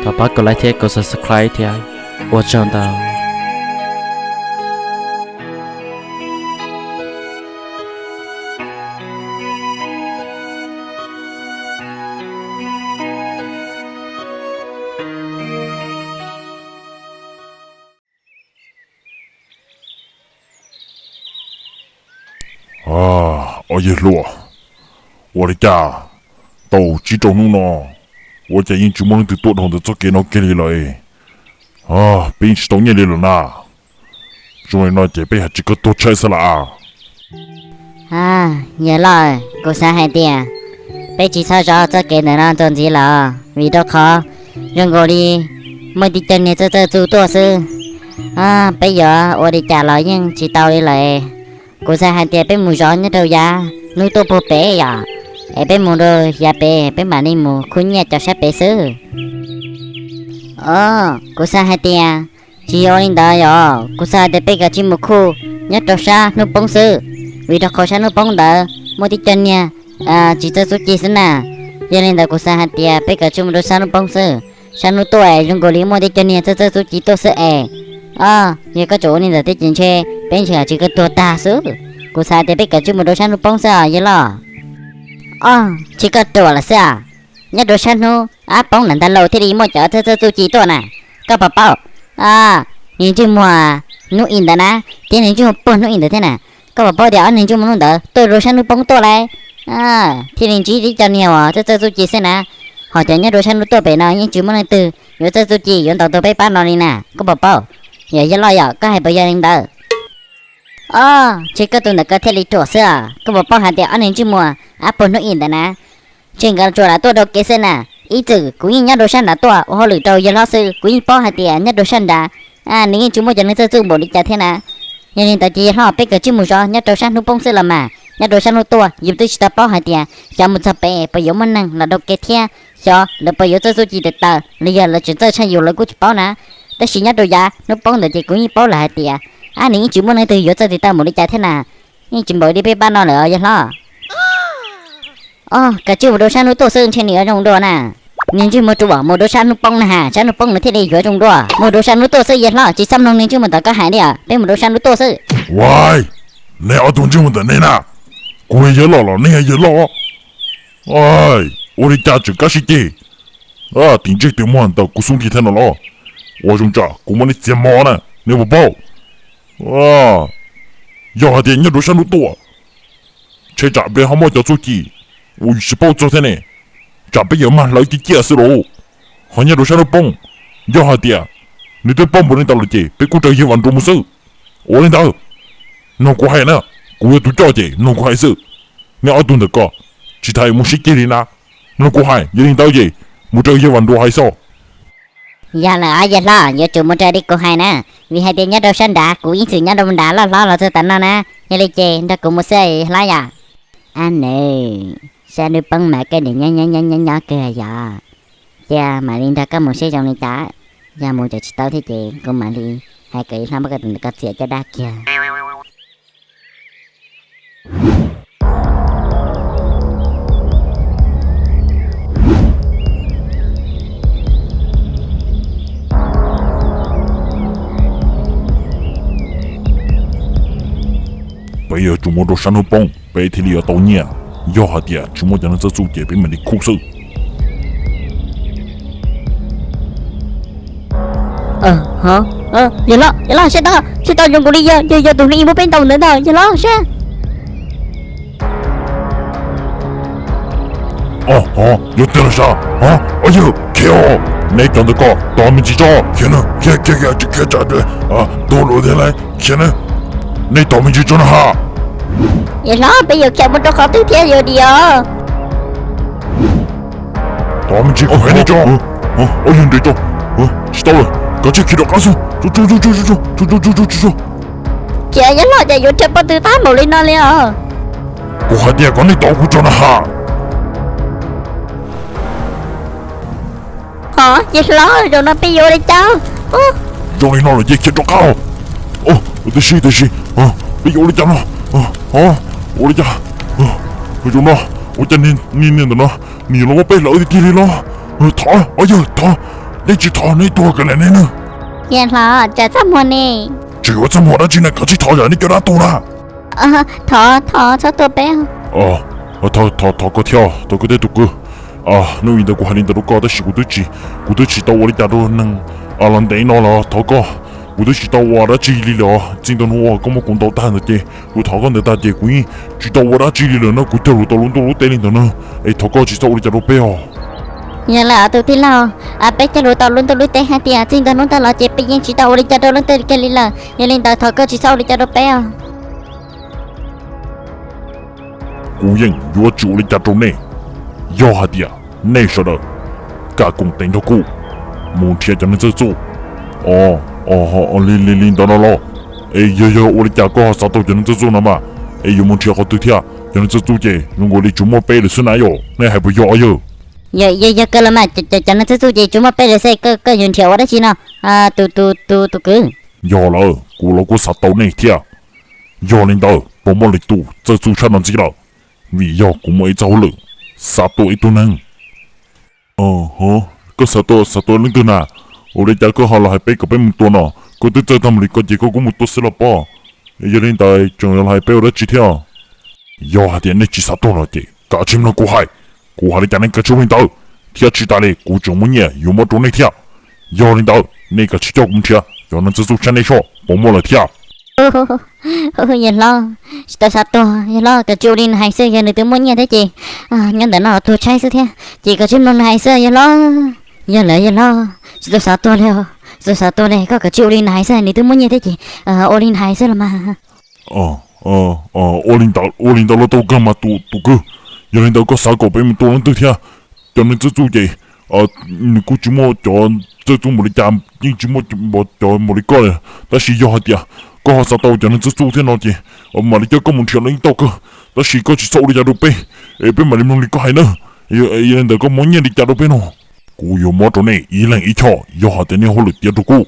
Thov pab kov like thiab kov subscribe thiab, ua tsaug ntau. Ob yawg hluas, ua li cas tau tsib rau hnub no ua cas yeej tsis muaj leej twg tuaj dhau ntawm txoj kev no kiag li lawm? Peb yeej tsis tau nyiaj li lawm na. Zoo li no ces peb haj tsis kawg tuag tshaib xwb las. Yawg loj, kuv xav hais tias peb tsis txhob zov txoj kev ntawm no ntxuav ntxiv lawm, vim rau qhov zoo nkaus li muaj tib co niag txawj txawj txuj tuaj xwb. Peb yuav ua li cas los yeej tsis tau li lawm. Kuv xav hais tias peb mus zov nyob rau yav hnub tuaj puag pem yom, es peb mus rau yav pem peb mam li mus khub nyiaj cov sab pem xwb. Kuv xav hais tias tsis yog ua li ntawd yom, kuv xav hais tias peb kav tsij mus khub nyob rau sab hnub poob xwb, vim rau qhov sab hnub poob ntawd muaj tib co niag tsis txawj txuj ci xwb na. Yog li ntawd kuv xav hais tias peb kav tsij mus rau sab hnub poob xwb, sab hnub tuaj es zoo nkaus li muaj tib co niag txawj txawj txuj ci tuaj xwb es. Yog koj tseem ua li ntawd thiab ces ntshe peb ntshe tsis kawg tuag tag xwb. Kuv xav tias peb kav tsij mus rau sab hnub poob xwb os yawg loj. Tsis kawg tuag lawm xwb os. Nyob rau sab hnub poob ntawm ntag lauj thiaj li muaj cov txawj txawj txuj ci tuaj na. Koj puas paub, niag ntsej muag hnub ib ntawd na, thiab niag ntsej muag puag hnub ib ntawd thiab na. Koj puas paub tias ob niag ntsej muag hnub ntawd tuaj rau sab hnub poob tuaj lauj? Thiaj li ntsib tib co niag uas txawj txawj txuj ci xwb na. Ho cov nyob rau sab hnub tuaj pem no yeej tsis muaj leej twg yuav txawj txuj ci yuav ntaus tau peb pab no li na, koj puas paub? Yog yawg loj yom, koj hais puas yog li ntawd? Tsis kawg tus ntawm koj thiaj li ruam xwb os. Koj puas paub hais tias ob niag ntsej muag puag hnub ib ntawd na, tsis nkawd tsuas lam tuaj rau kev xwb na. Ib txwm kuv yeej nyob rau sab nrad tuaj ua hauj lwm rau yawg hlob xwb, kuv yeej paub hais tias nyob rau sab nrad nws yeej tsis muaj cov neeg txawj txuj npaum li cas thiab na. Yog li ntawd ces yawg hlob peb kav tsij mus zov nyob rau sab hnub poob xwb los mas, nyob rau sab hnub tuaj yus twb tsis tau paub hais tias xyov mus txog pem puas yuav muaj neeg los rau kev thiab xyov lawv puas yuav txawj txuj ci tawm taws los yog lawv tseem txawj tshaj yus lawv kuj tsis paub na. Tab sis nyob rau yav hnub poob ntawd ces kuv yeej paub lawm hais tias nws yeej tsis muaj leej twg yuav txawj tawm taws npaum li cas thiab na. Yeej tsis npaum li peb pab no lawm yawg hlob. Kav tsij mus rau sab hnub tuaj xwb ntshe nws yuav zoo dua na. Niag ntsej muag ruam, mus rau sab hnub poob na has, sab hnub poob nws thiaj li yuav zoo dua. Mus rau sab hnub tuaj xwb yawg hlob, tsis txhob mloog niag ntsej muag ntawd koj hais li os, peb mus rau sab hnub tuaj xwb. Neb ob tug ntsej muag ntawm nej na, kuv yog yawg loj los nej yog yawg loj. Ua li cas tseem kab sib ceg, tim ntsej tim muag ntawm kuv xub ntiag thiab no los? Ua zoo tsam kuv muab nej txiav mog na, nej puas paub? Yog hais tias nyob rau sab hnub tuaj, ntshe tsam peb ho muaj cov txuj ci uas yus tsis paub txog thiab ne, tsam peb yuav mag hlawv ciaj ciaj xwb lauj. Ho nyob rau sab hnub poob, yog hais tias nws twb poob npaum li ntawd lawm ces peb kuj raws yawg Vam Nruas mus xwb. Ua li ntawd, mloog kuv hais na, kuv yog tus coj ces mloog kuv hais xwb. Nej ob tug ntawm ko, tsis tas mus sib ceg li na. Mloog kuv hais, yog li ntawd ces mus raws yawg Vam Nruas hais xwb. Yog lawm os yawg hlob, yuav tsum mus raws li kuv hais na, vim hais tias nyob rau sab nrad kuv ib txwm nyob rau nrad loj hlob los txog tav no na. Yog li ces nrog kuv mus xwb hlob yom. Ab nws, sab hnub poob mas koj niam nyob nyob nyob nyob kawg yom. Cia mam li nrog koj mus seb zoo li cas, yog mus tseem tsis tau thiab ces kuv mam li hais kom yawg hlob muab koj tus ntawm ko txiav caj dab kiag. Peb yuav tsum mus rau sab hnub poob peb thiaj li yuav tau nyiaj. Yog hais tias tsis muaj cov neeg txawj txuj ces peb mam li khub xwb. Yawg hlob, yawg hlob, seb tau, seb tau zoo nkaus li yog, yog, yog tus neeg muab peb ntaus ntawd ntag yawg hlob seb. Yog tiag los sav? Ob yawg khiav os, neb cov ntawd ko tos me ntsis tso, khiav na, khiav khiav khiav tsis khiav tsam tuag lawm thiab lauj, khiav na, nej tos me ntsis tso na ha. Yawg hlob, peb yuav khiav mus rau qhov twg thiab yuav dim os? Tos me ntsis kuv hais nej tso. Ob yawg nres tso, tsis tau lawm, kav tsij khiav rov qab xwb. Khiav yawg hlob, cas yuav khiav pob tw tag npaum li no li os? Kuv hais tias kom nej tos kuv tso na ha. Hov yawg hlob, zaum no peb yuav ua li cas? Zoo li no lawm ces khiav rov qab. Tiam sis, tiam sis, peb yuav ua li cas no? Ua li cas? Zaum no ua cas niag niam ntawm no nws yuav los muab peb hlawv tiag tiag li los? Thov, os yawg thov, nej tsis thov nej tuag kiag li nej na. Yawm hlob, tsam txaj muag ne. Tsis ua txaj muag dab tsi na, koj tsis thov yam nej cov dab tuag na. Thov, thov txhob tua peb. Thov, thov koj thiab, thov koj thiab tus kwv. Hnub i ntawd kuv hais li ntawd rau koj tab sis kuv twb tsis, kuv twb tsis tau ua li cas rau neeg los ntev no los thov koj. Kuv twb tsis tau ua dab tsi li lawm, txij ntawm hnub uas koj muab kuv ntaus tag ntawd ces kuv thov koj ntawd tag ces kuv yeej tsis tau ua dab tsi li lawm na, kuv cog lus tau lub ntuj lub teb li ntawd na. Es thov koj tsis txhob ua li cas rau peb os. Yog lawm tus tij laug, peb cog lus tau lub ntuj lub teb hais tias txij ntawm hnub ntawd los ces peb yeej tsis tau ua li cas rau leej twg kiag li lawm, yog li ntawd thov koj tsis txhob ua li cas rau peb os. Kuv yeej yuav tsis ua li cas rau nej, yog hais tias nej sawv daws kam koom tes nrog kuv mus nrhiav cov neeg txawj txuj. Li, li ntawd no los, es yog, yog ua li cas koj ho xav tau cov neeg txawj txuj no mas, es yuav mus nrhiav qhov twg thiab? Cov neeg txawj txuj ces zoo nkaus li tsuas muaj peb lawm xwb na yom, nej hais puas yog os yawg? Yog, yog kawg los mas, cov neeg txawj txuj ces tsuas muaj peb lawm xwb, koj yuav nrhiav ua dab tsi no, tus, tus, tus kwv? Yog lawm, kuv los kuj xav tau nej thiab. Yog li ntawd puas muaj leej twg txawj txuj tshaj no ntxiv lawm? Vim yog kuv muaj ib txoj hauj lwm xav tua ib tug neeg. Koj xav tua, xav tua leej twg na? Ua li cas koj ho los hais peb kom peb mus tua no? Koj twb txawj tag mus li ko ces koj kuj mus tua xwb los pob. Yog li ntawd tseem los hais peb ua dab tsi thiab? Yog hais tias nej tsis xav tuag no ces kav tsij mloog kuv hais. Kuv hais li cas nej kav tsij ua li ntawd, thiab tsis tas li kuv tseem muaj nyiaj yuav muab rau nej thiab. Yog li ntawd nej kav tsij coj kuv mus nrhiav cov neeg txawj txuj tshaj nej soj puas muaj lawm thiab. Yawg hlob, tsis tau xav tuag, yawg hlob kav tsij ua li nws hais xwb, yog nws twb muaj nyiaj thiab ces nyob ntawm no tuag tshaib xwb thiab, ces kav tsij mloog nws hais xwb yawg hlob. Yog lawm yawg hlob, tsis tau xav tuag li os, tsis tau xav tuag li, koj kav tsij ua li nws hais xwb, nws twb muaj nyiaj thiab ces ua li nws hais xwb los mas. Ua li ntawd, ua li ntawd los tau kawg mas tus kwv. Yog li ntawd koj xav kom peb mus tua leej twg thiab? Cov neeg txawj txuj ces nws kuj tsis muaj cov txawj txuj npaum li cas, yeej tsis muaj cov npaum li koj li. Tab sis yog hais tias koj ho xav tau cov neeg txawj txuj thiab no ces mam li coj koj mus nrhiav los yeej tau kawg. Tab sis koj tsis txhob ua li cas rau peb, es peb mam li mloog li koj hais na. Yog li ntawd koj muab nyiaj li cas rau peb no? Kuv yuav muab rau nej ib leeg ib choj yog hais tias nej hauj lwm tiav rau kuv.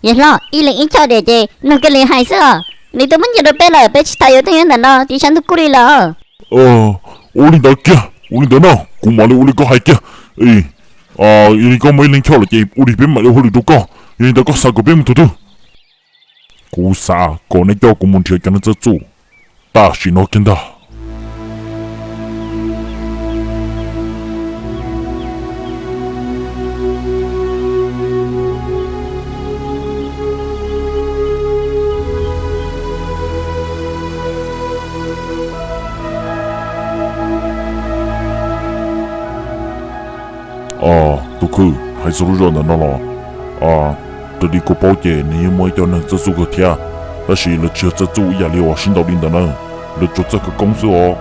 Yawg hlob, ib leeg ib choj diam ces nug kiag li hais xwb os. Nws twb muab nyiaj rau peb lawm, peb tsis tas yuav tuaj nyob ntawm no tsis sab ntug kuj li lawm. Ua li ntawd kiag, ua li ntawd no kuv mam li ua li koj hais kiag. Yog li koj muaj ib leeg choj lawm ces ua li peb mam li ua hauj lwm rau koj. Yog li ntawd koj xav kom peb mus tus twg? Kuv xav kom nej coj kuv mus nrhiav cov neeg txawj txuj tam sim no kiag ntag. Tus kwv, hais txog lub zos ntawm no los, raws li kuv paub ces nws yeej muaj ib co neeg txawj txuj kawg thiab, tab sis lawv tsis yog txawj txuj ib yam li uas sib ntaus li ntawd na, lawv tsuas txawj khawv koob xwb os.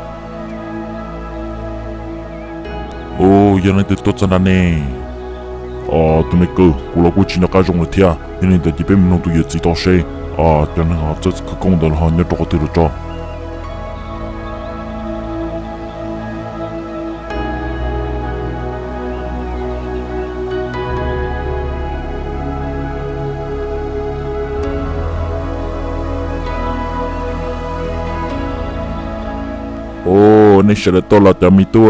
Yog leej twg tuaj txog nrad ne? Tus me kwv, kuv los kuj tsis nco qab zoo lawm thiab, yog li ntawd ces peb mus nug tus yawm txiv tod seb cov neeg txawj khawv koob ntawd los ho nyob rau qhov twg lawm tso. Nej sawv daws tuaj los cov me tub?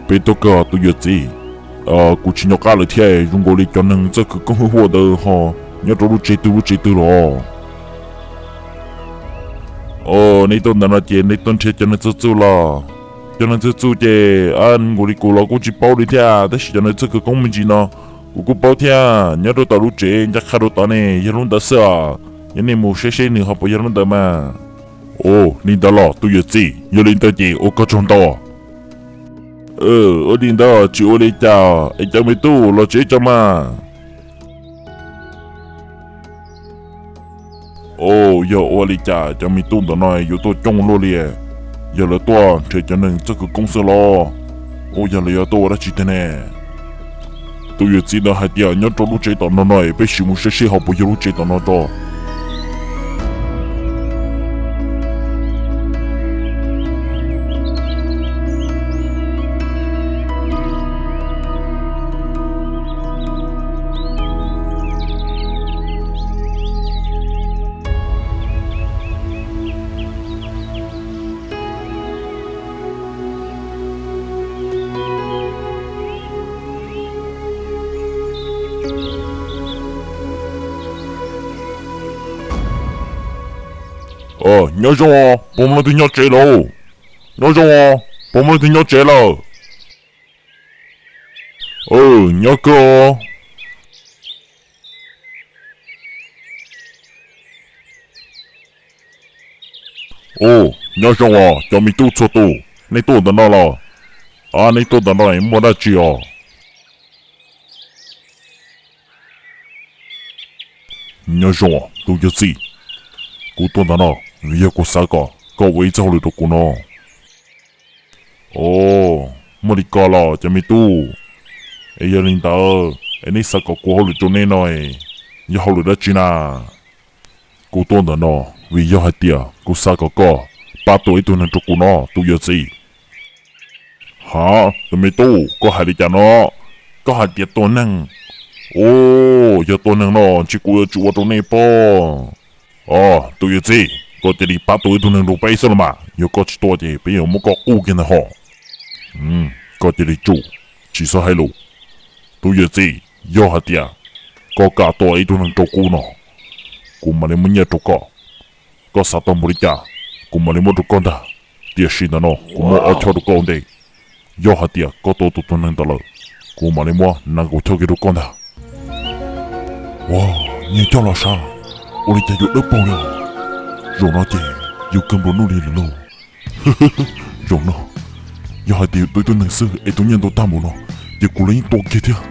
Peb tuaj kawg tus yawm txiv. Kuv tsis nco qab lawm thiab, zoo nkaus li cov neeg txawj khawv koob hwj huam ntawd ho nyob rau lub tsev twg lub tsev twg los? Nej tuaj ntawm no ces nej tuaj nrhiav cov neeg txawj txuj los? Cov neeg txawj txuj ces nkaus li kuv los kuj tsis paub li thiab, tab sis cov neeg txawj khawv koob me ntsis no kuv kuj paub thiab, nyob rau tom lub tsev ncaj qha rau tod ne, yog lub ntawd xwb os. Yog nej mus saib seb nws ho puas yog lub ntawd mas. Li ntawd los tus yawm txiv, yog li ntawd ces ua koj tsaug ntau. Ua li ntawd tsis ua li cas, es cov me tub los tsev tso mas. Yog ua li cas cov me tub ntawm no yuav tuaj coob luaj li? Yog lawv tuaj nrhiav cov neeg txawj khawv koob xwb los? Yog lawv yuav tuaj ua dab tsi tiag ne? Tus yawm txiv ntawd hais tias nyob rau lub tsev tom no no, peb sim mus saib seb ho puas yog lub tsev tom no tso. Nyob zoo os, puas muaj leej twg nyob tsev lawm? Nyob zoo os, puas muaj leej twg nyob tsev lawm? Nyob kawg os. Nyob zoo os cov me tub txhua tus, nej tuaj ntawm no los? Ab, nej tuaj ntawm no muaj dab tsi os? Nyob zoo os tus yawg txiv, kuv tuaj ntawm no vim yog kuv xav kom koj ua ib txoj hauj lwm rau kuv no. Os, muaj li ko los cov me tub? Es yog li ntawd es neb xav kom kuv ua hauj lwm rau neb no, yog hauj lwm dab tsi na? Kuv tuaj ntawm no vim yog hais tias kuv xav kom koj pab tua ib tug neeg rau kuv no tus yawg txiv. Ha, tus me tub, koj hais li cas no? Koj hais tias tua neeg? Os, yog tua neeg no ntshe kuv yuav tsum ua rau nej pob. Os, tus yawg txiv, koj cia li pab tua ib tug neeg rau peb xwb los mas, yog koj tsis tua ces peb yuav muab koj quj kiag ntag hos. Koj cia li tsum, tsis txhob hais lus. Tus yawg txiv, yog hais tias koj kam tua ib tug neeg rau kuv no, kuv mam li muab nyiaj rau koj. Koj xav tau npaum li cas, kuv mam li muab rau koj ntag. Tiam sis ntawm no kuv muab ob choj rau koj ua ntej. Yog hais tias koj tua tau tus neeg ntawd lawm, kuv mam li muab nees nkaum choj kiag rau koj ntag. Ua, nyiag choj los sav, ua li cas yuav dawb paug li os. Zaum no ces yus kawg nplua nuj li lawm lauj. Zaum no, yog hais tias tua ib tug neeg xwb es tus nyiaj ntau tag npaum no, ces kuv los yeej tua kiag thiab.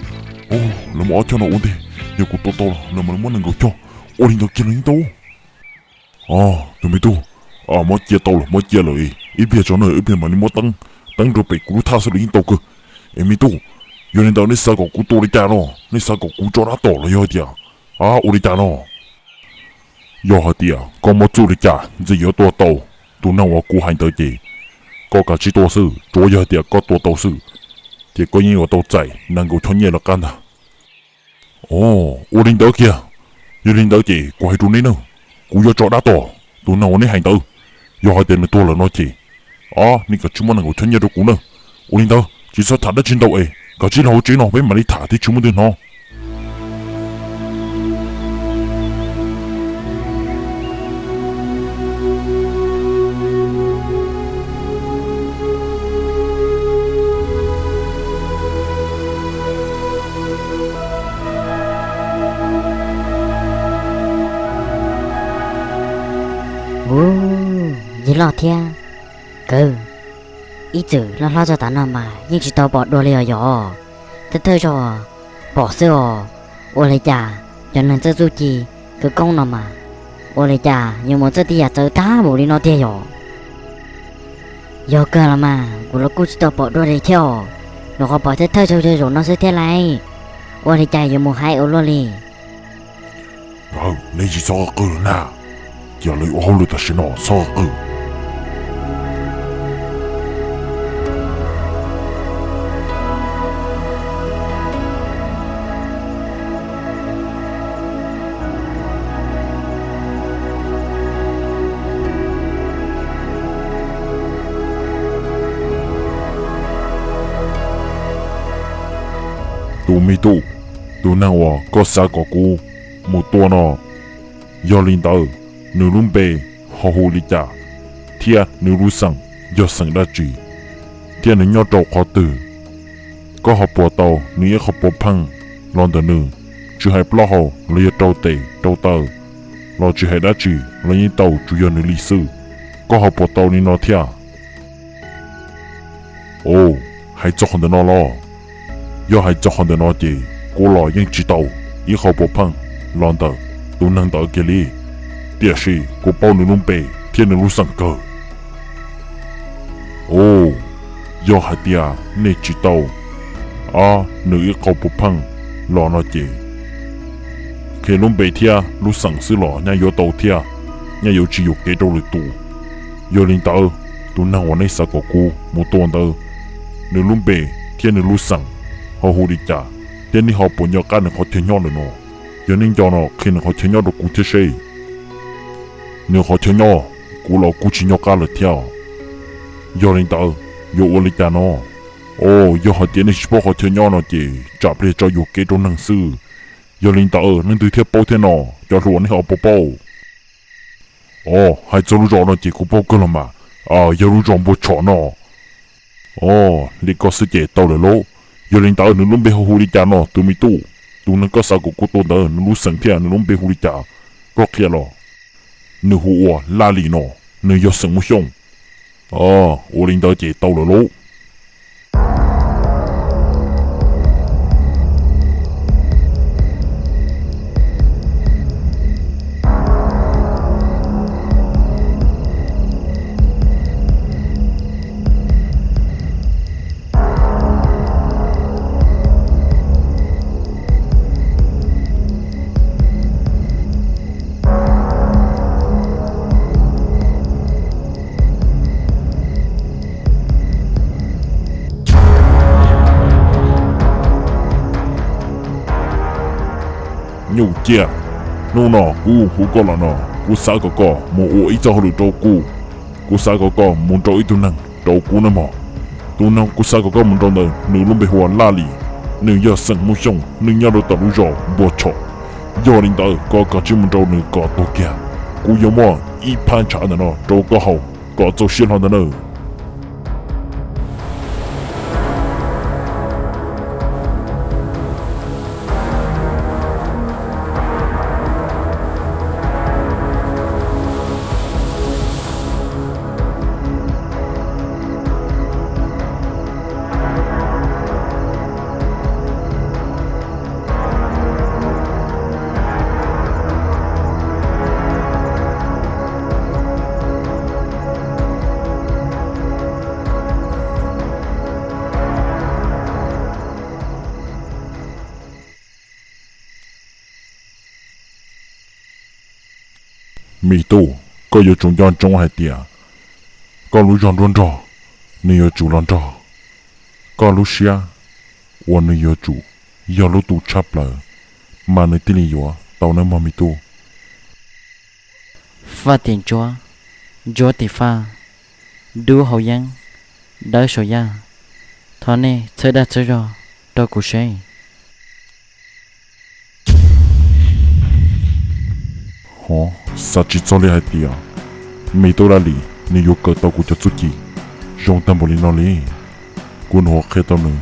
Os, lawv muab ob choj no ua ntej, yog kuv tua tau los lawv mam li muab nees nkaum choj. Ua li ntawd kiag los yeej tau. Os, tus me tub, muab cia tau lawm, muab cia lawm, ib pliag tso na, ib pliag mam li muab teeb, teeb rau pem kuv lub thaj xwb los yeej tau kawg. Es me tub, yog li ntawd nej xav kom kuv tua li cas no? Nej xav kom kuv tso dab tom los yog tias, a, ua li cas no? Yog hais tias koj muaj txuj li cas ntxim yuav tua tau tus neeg uas kuv hais ntawd ces koj kav tsij tua xwb, tsuav yog hais tias koj tua tau xwb, ces koj yeej yuav tau txais nees nkaum choj nyiaj lawv qab ntag. Os, ua li ntawd kiag. Yog li ntawd ces kuv hais rau neb na, kuv yuav tso dab tom tus neeg uas neb hais ntawd. Yog hais tias nws tuag lawm no ces, o, neb kav tsij muab nees nkaum choj nyiaj rau kuv na. Ua li ntawd tsis txhob tham dab tsi ntau es kav tsij los hauv tsev no peb mam li tham thiab tsis muaj leej twg hnov. Ub, yig loj thiab. Kawg, ib txwm loj hlob txog tav no mas yeej tsis tau pom dua li os yog. Thawj thawj zaug pom xwb os. Ua li cas cov neeg txawj txuj ci khawv koob no mas, ua li cas yuav mus txawj tib yam txawv tag npaum li no tiag yog? Yog kawg los mas kuv los kuj tsis tau pom dua li thiab os. Nyuam qhuav pom thawj thawj zaug zaum no xwb thiab lauj. Ua li cas yuav mus hais ua luaj li? Neb tsis txhob qw qw na, cia lawv ua hauj lwm tam sim no txhob qw. Tus me tub, tus neeg uas koj xav kom kuv mus tua no, yog li ntawd nws lub npe ho hu li cas, thiab nws lub xeem yog xeem dab tsi, thiab nws nyob rau qhov twg? Koj ho puas tau nws ib qho puav pheej los ntawm nws, tsis hais plaub hau los yog rau tes rau taw los tsis hais dab tsi los yeej tau, tsuas yog nws li xwb. Koj ho puas tau li no thiab? Os, hais txog qhov ntawm no los? Yog hais txog qhov ntawm no ces kuv los yeej tsis tau ib qho puav pheej los ntawm tus neeg ntawd kiag li, tiam sis kuv paub nws lub npe thiab nws lub xeem kawg. Os, yog hais tias nej tsis tau, o, nws ib qho puav pheej los no ces qhia lub npe thiab lub xeem xwb los nyaj yuav tau thiab, nyaj yuav tsis yuam kev rau lwm tus. Yog li ntawd, tus neeg uas nej xav kom kuv mus tua ntawd, nws lub npe thiab nws lub xeem ho hu li cas, thiab nej ho puas nco qab nws qhov chaw nyob lawm no? Yog nej nco no qhia nws qhov chaw nyob rau kuv thiab seb. Nws qhov chaw nyob kuv los kuj tsis nco qab lawm thiab. Yog li ntawd, yuav ua li cas no? Os, yog hais tias nej tsis paub qhov chaw nyob no ces tsam pliag tso yuam kev rau neeg xwb. Yog li ntawd leej twg thiaj paub thiab no? Cov hluas, nej ho puas paub? Os, hais txog lub zos no ces kuv paub kawg los mas, yog lub zos Npua Tshom no. Os, li ko xwb ces tau lawm lauj. Yog li ntawd nws lub npe hu hu li cas no tus me tub? Tus neeg koj xav kom kuv tua ntawd nws lub xeem thiab nws lub npe hu li cas? Koj qhia los. Nws hu ua Laj Lis no, nws yog xeem Muaj Xyooj. Os, ua li ntawd ces tau lawm lauj. Nyuj Ciaj, hnub no kuv hu koj los no, kuv xav kom koj mus ua ib txoj hauj lwm rau kuv. Kuv xav kom koj mus nrau ib tug neeg rau kuv nawb mog. Tus neeg kuv xav kom koj mus nrau ntawd nws lub npe hu ua Laj Lis, nws yog xeem Muaj Xyooj, nws nyob rau tom lub zos Npua Tshom. Yog li ntawd koj kav tsij mus nrau nws kom tuag kiag. Kuv yuav muab ib phab ntshav ntawm no rau koj haus kom txaus siab hlo ntag nawb. Me tub, koj yuav tsum nco ntsoov hais tias koj lub zog nruab nrog, nws yuav tsum los nrog koj lub siab uas nws yuav tsum yog lub tu tshaj plaws, mas nws thiaj li yuav tau nawb mog me tub. Faj tim ntsuab, ntsuab tim faj, dub hauv yeeb, dawb saum yaj. Thov nej txhawb dag txhawb zog rau kuv seb. Hov, xav tsis txog li hais tias me tub Laj Lis nws yuav kawm tau kuv cov txuj ci zoo tag npaum li no li. Kuv nyuam qhuav qhia tau nws,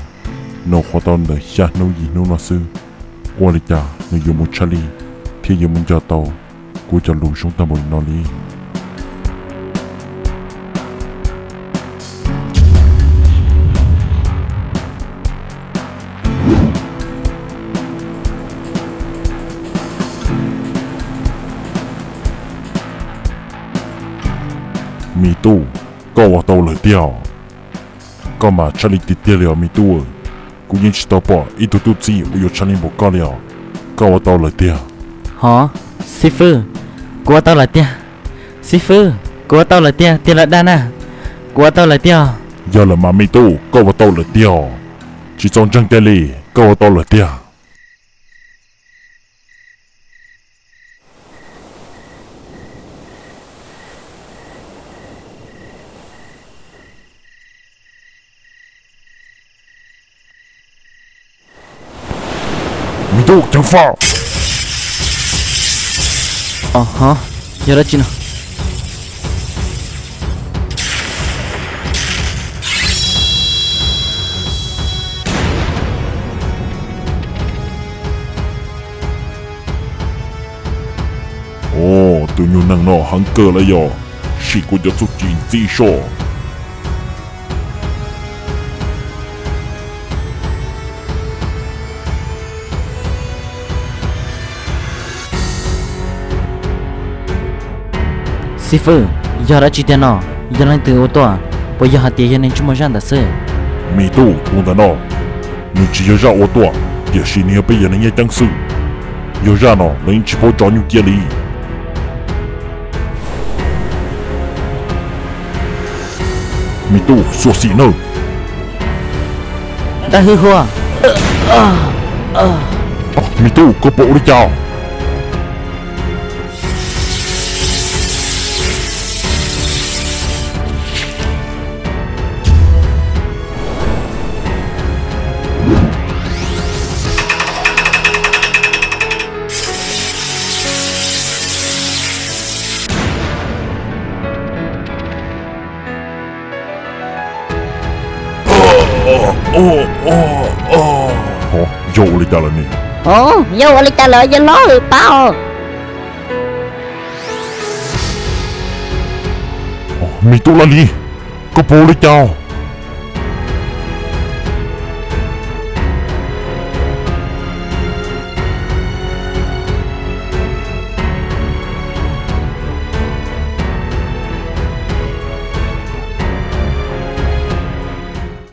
nyuam qhuav tau ntawm xya hnub yim hnub no xwb, ua li cas nws yuav mus tshaj lij thiab yuav mus nco tau kuv cov lus zoo tag npaum li no li. Me tub, koj ua tau lawm tiag os. Koj mas tshaj lij tiag tiag li os me tub. Kuv yeej tsis tau pom ib tug tub txib uas yuav tshaj lij npaum koj li os. Koj ua tau lawm tiag. Hov, xib fwb, kuv ua tau lawm tiag. Xib fwb, kuv ua tau lawm tiag, tiag lawm dag na. Kuv ua tau lawm tiag os. Yog lawm mas me tub, koj ua tau lawm tiag os. Tsis txaus ntseeg tiag li, koj ua tau lawm tiag. Me tub ceev faj. Os hov, yog dab tsi no? Os, tus nyuag neeg no heev kawg lawm yog, sim kuv cov txuj ci ntxiv soj. Xib fwb, yog dab tsi tiag no? Yog leej twg ua tuaj? Puas yog hais tias yog niag ntsej muag zaj ntawd xwb? Me tub, tus ntawm no, nws tsis yog zaj ua tuaj, tiam sis nws yog peb yawg neeg nyiaj ceeb xwb. Yog zaj no lawv yeej tsis paub tso nyuj ciab li. Me tub, xyuam xim nawb. Dab hwb huaj. Me tub, koj puas ua li cas? Yog ua li cas lawm ne? Yog ua li cas lawm yawg hlob, pab os. Me tub Laj Lis, koj puas ua li cas?